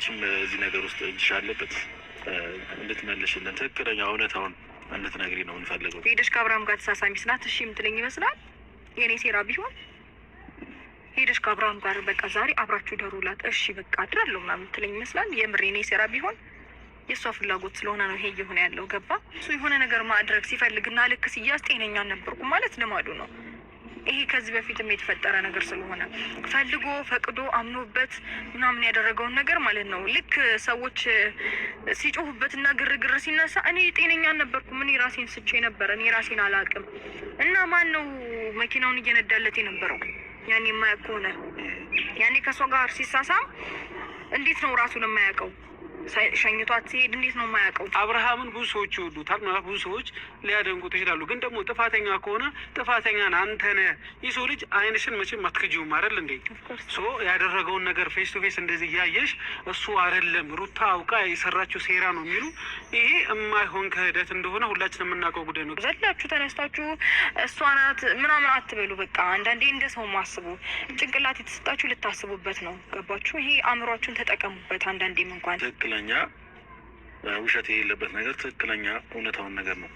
አንቺም እዚህ ነገር ውስጥ እጅሽ አለበት፣ እንድትመልሽልን ትክክለኛ እውነታውን እንድትነግሪ ነው የምንፈልገው። ሄደሽ ከአብርሃም ጋር ተሳሳሚ ስላት እሺ የምትለኝ ይመስላል። የእኔ ሴራ ቢሆን ሄደሽ ከአብርሃም ጋር በቃ ዛሬ አብራችሁ ደሩላት፣ እሺ በቃ አድራለሁ ምናምን የምትለኝ ይመስላል። የምር የኔ ሴራ ቢሆን የእሷ ፍላጎት ስለሆነ ነው ይሄ እየሆነ ያለው። ገባ? እሱ የሆነ ነገር ማድረግ ሲፈልግና ልክ ሲያዝ ጤነኛ አልነበርኩም ማለት ልማዱ ነው። ይሄ ከዚህ በፊትም የተፈጠረ ነገር ስለሆነ ፈልጎ ፈቅዶ አምኖበት ምናምን ያደረገውን ነገር ማለት ነው። ልክ ሰዎች ሲጮሁበትና ግርግር ሲነሳ እኔ ጤነኛ አልነበርኩም፣ እኔ ራሴን ስቼ ነበር፣ እኔ ራሴን አላቅም። እና ማን ነው መኪናውን እየነዳለት የነበረው? ያኔ የማያውቅ ከሆነ ያኔ ከእሷ ጋር ሲሳሳም እንዴት ነው ራሱን የማያውቀው? ሸኝቷት ሲሄድ እንዴት ነው የማያውቀው? አብርሃምን ብዙ ሰዎች ይወዱታል፣ ማለት ብዙ ሰዎች ሊያደንቁት ይችላሉ። ግን ደግሞ ጥፋተኛ ከሆነ ጥፋተኛን አንተ ነህ። ይህ ሰው ልጅ አይንሽን መቼም አትክጂውም አይደል እንዴ? So ያደረገውን ነገር face to face እንደዚህ እያየሽ እሱ አይደለም ሩታ አውቃ የሰራችው ሴራ ነው የሚሉ፣ ይሄ የማይሆን ክህደት እንደሆነ ሁላችን የምናውቀው ጉዳይ ነው። ዘላችሁ ተነስታችሁ እሷ ናት ምናምን አትበሉ። በቃ አንዳንዴ እንደ ሰው ማስቡ፣ ጭንቅላት የተሰጣችሁ ልታስቡበት ነው። ገባችሁ? ይሄ አእምሯችሁን ተጠቀሙበት። አንዳንዴም እንኳን ትክክለኛ ውሸት የሌለበት ነገር፣ ትክክለኛ እውነታውን ነገር ነው